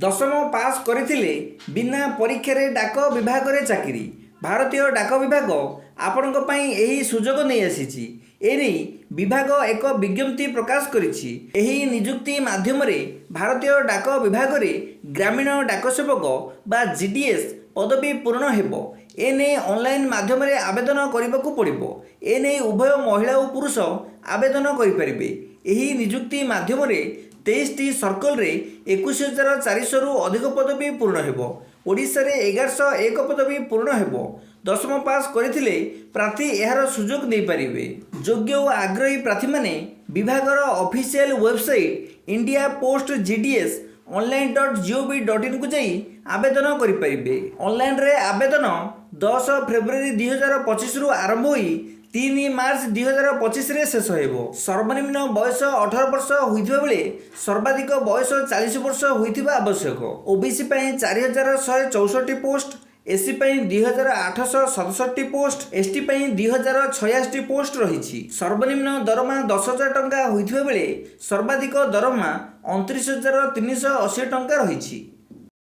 ଦଶମ ପାସ୍ କରିଥିଲେ ବିନା ପରୀକ୍ଷାରେ ଡାକ ବିଭାଗରେ ଚାକିରି। ଭାରତୀୟ ଡାକ ବିଭାଗ ଆପଣଙ୍କ ପାଇଁ ଏହି ସୁଯୋଗ ନେଇ ଆସିଛି। ଏନେଇ ବିଭାଗ ଏକ ବିଜ୍ଞପ୍ତି ପ୍ରକାଶ କରିଛି। ଏହି ନିଯୁକ୍ତି ମାଧ୍ୟମରେ ଭାରତୀୟ ଡାକ ବିଭାଗରେ ଗ୍ରାମୀଣ ଡାକ ସେବକ ବା ଜିଡିଏସ୍ ପଦବୀ ପୂରଣ ହେବ। ଏନେଇ ଅନଲାଇନ୍ ମାଧ୍ୟମରେ ଆବେଦନ କରିବାକୁ ପଡ଼ିବ। ଏନେଇ ଉଭୟ ମହିଳା ଓ ପୁରୁଷ ଆବେଦନ କରିପାରିବେ। ଏହି ନିଯୁକ୍ତି ମାଧ୍ୟମରେ 23ଟି ସର୍କଲରେ 21,400ରୁ ଅଧିକ ପଦବୀ ପୂରଣ ହେବ। ଓଡ଼ିଶାରେ 1101 ପଦବୀ ପୂରଣ ହେବ। ଦଶମ ପାସ୍ କରିଥିଲେ ପ୍ରାର୍ଥୀ ଏହାର ସୁଯୋଗ ନେଇପାରିବେ। ଯୋଗ୍ୟ ଓ ଆଗ୍ରହୀ ପ୍ରାର୍ଥୀମାନେ ବିଭାଗର ଅଫିସିଆଲ ୱେବସାଇଟ୍ indiapostgdsonline.gov.inକୁ ଯାଇ ଆବେଦନ କରିପାରିବେ। ଅନଲାଇନରେ ଆବେଦନ 10 ଫେବୃଆରୀ 2025ରୁ ଆରମ୍ଭ ହୋଇ 3 ମାର୍ଚ୍ଚ 2025ରେ ଶେଷ ହେବ। ସର୍ବନିମ୍ନ ବୟସ 18 ବର୍ଷ ହୋଇଥିବା ବେଳେ ସର୍ବାଧିକ ବୟସ 40 ବର୍ଷ ହୋଇଥିବା ଆବଶ୍ୟକ। ଓବିସି ପାଇଁ 4164 ପୋଷ୍ଟ, ଏସ୍ସି ପାଇଁ 2867 ପୋଷ୍ଟ, ଏସ୍ଟି ପାଇଁ 2086ଟି ପୋଷ୍ଟ ରହିଛି। ସର୍ବନିମ୍ନ ଦରମା 10,000 ଟଙ୍କା ହୋଇଥିବା ବେଳେ ସର୍ବାଧିକ ଦରମା 29,380 ଟଙ୍କା ରହିଛି।